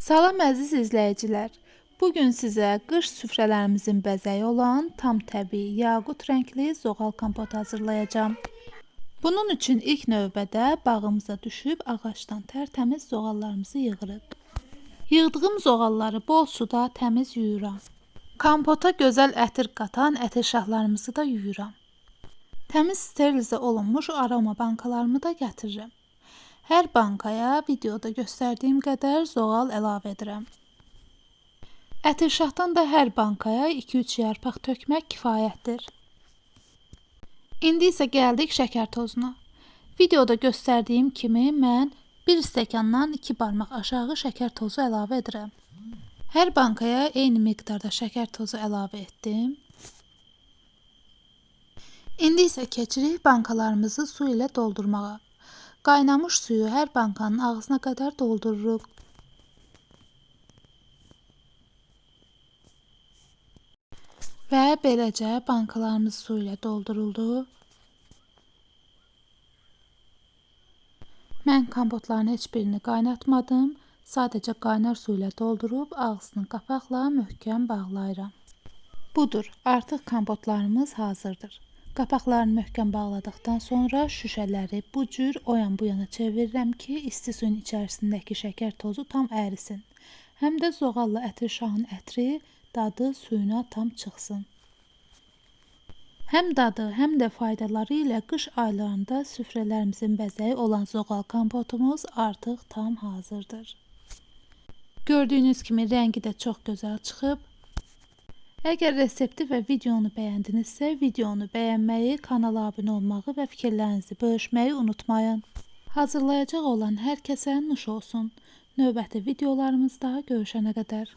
Salam əziz izləyicilər. Bugün sizə qış süfrələrimizin bəzəyi olan tam təbii yaqut rəngli zoğal kompot hazırlayacağam. Bunun üçün ilk növbədə bağımıza düşüb ağacdan tərtəmiz zoğallarımızı yığırıq. Yığdığım zoğalları bol suda təmiz yuyuram. Kompota gözəl ətir qatan ətir şahlarımızı da yuyuram. Təmiz sterilizə olunmuş aroma bankalarımı da gətirirəm. Hər bankaya videoda göstərdiyim qədər zoğal əlavə edirəm. Ətirşahdan da hər bankaya 2-3 yarpaq tökmək kifayətdir. İndi isə gəldik şəkər tozuna. Videoda göstərdiyim kimi mən bir stəkandan 2 barmaq aşağı şəkər tozu əlavə edirəm. Hər bankaya eyni miqdarda şəkər tozu əlavə etdim. İndi isə keçirik bankalarımızı su ilə doldurmağa. Qaynamış suyu hər bankanın ağzına qədər doldururuq. Və beləcə bankalarımız su ilə dolduruldu. Mən kompotların heç birini qaynatmadım. Sadəcə qaynar su ilə doldurub ağzını qapaqla möhkəm bağlayıram. Budur, artıq kompotlarımız hazırdır. Qapaqlarını möhkəm bağladıqdan sonra şüşələri bu cür o yan bu yana çevirirəm ki, isti suyun içərisindəki şəkər tozu tam ərisin. Həm də zoğalla ətirşahın ətri, dadı suyuna tam çıxsın. Həm dadı, həm də faydaları ilə qış aylarında süfrələrimizin bəzəyi olan zoğal kompotumuz artıq tam hazırdır. Gördüyünüz kimi rəngi də çox gözəl çıxıb. Əgər resepti və videonu bəyəndinizsə, videonu bəyənməyi, kanala abunə olmağı və fikirlərinizi bölüşməyi unutmayın. Hazırlayacaq olan hər kəsə nuş olsun. Növbəti videolarımızda görüşənə qədər.